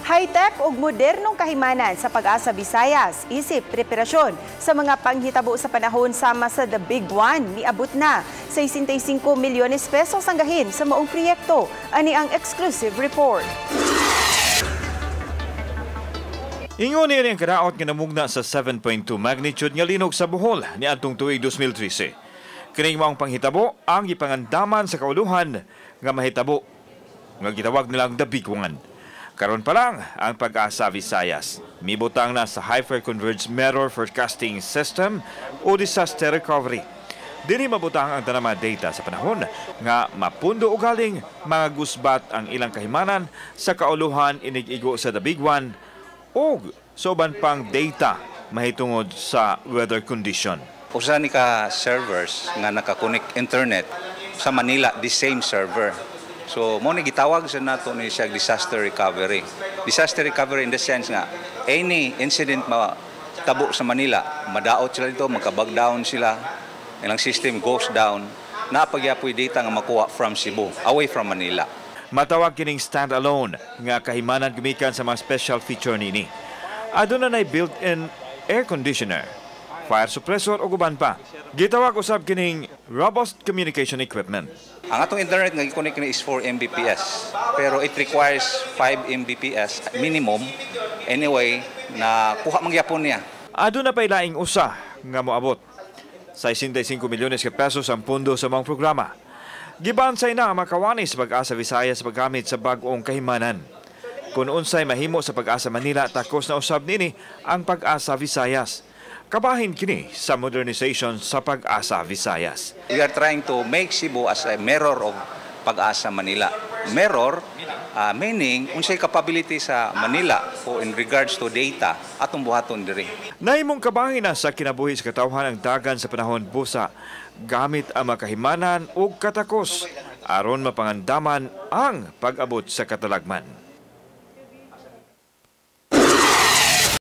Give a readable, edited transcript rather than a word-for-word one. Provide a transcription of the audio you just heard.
High-tech ug modernong kahimanan sa Pag-asa Visayas, isip preparasyon sa mga panghitabo sa panahon sama sa The Big One, niabot na 65 milyones pesos ang gahin sa maong proyekto. Ani ang exclusive report. Ingon niya ang kadaot nga namugna sa 7.2 magnitude nga linog sa Bohol niadtong tuig 2013. Kining maong panghitabo ang gipangandaman sa kauluhan nga mahitabo nga gitawag nilang The Big One. Karon pa lang ang Pag-asa Visayas mibutang na sa Hyper-Converged Mirror Forecasting System o disaster recovery. Dinhi mabutang ang tanang mga data sa panahon nga mapundo o galing mga gusbat ang ilang kahimanan sa kauluhan inig-igo sa The Big One o sa uban pang data mahitungod sa weather condition. Usa ni ka servers nga naka-connect internet sa Manila, the same server. So mo ni gitawag sa nato ni siya disaster recovery. Disaster recovery in the sense nga any incident matabo sa Manila, madaot sila dito, magka-bug down sila, ilang system goes down, napagyapoy data nga makuha from Cebu, away from Manila. Matawag kining standalone nga kahimanan gumikan sa mga special feature nini. Aduna nay built-in air conditioner, fire suppressor ug uban pa. Gitawag usab kining robust communication equipment. Ang atong internet nga gi-connect ni is 4 Mbps, pero it requires 5 Mbps minimum. Anyway, na kuha man gyapon niya. Aduna pay laing usa nga moabot sa 65 milyones ka pesos ang pundo sa mga programa. Gibansay na ang mga kawani sa Pag-asa Visayas sa paggamit sa bag-ong kahimanan. Kung unsay mahimo sa Pag-asa Manila, takos na usab nini ang Pag-asa Visayas. Kabahin kini sa modernization sa Pag-asa Visayas. We are trying to make Cebu as a mirror of Pag-asa Manila. Mirror, meaning, unsay capability sa Manila o in regards to data, atong buhaton diri. Nahimong kabahin na sa kinabuhi sa katawhan ang dagan sa panahon busa gamit ang makahimanan ug katakos aron mapangandaman ang pag-abot sa katalagman.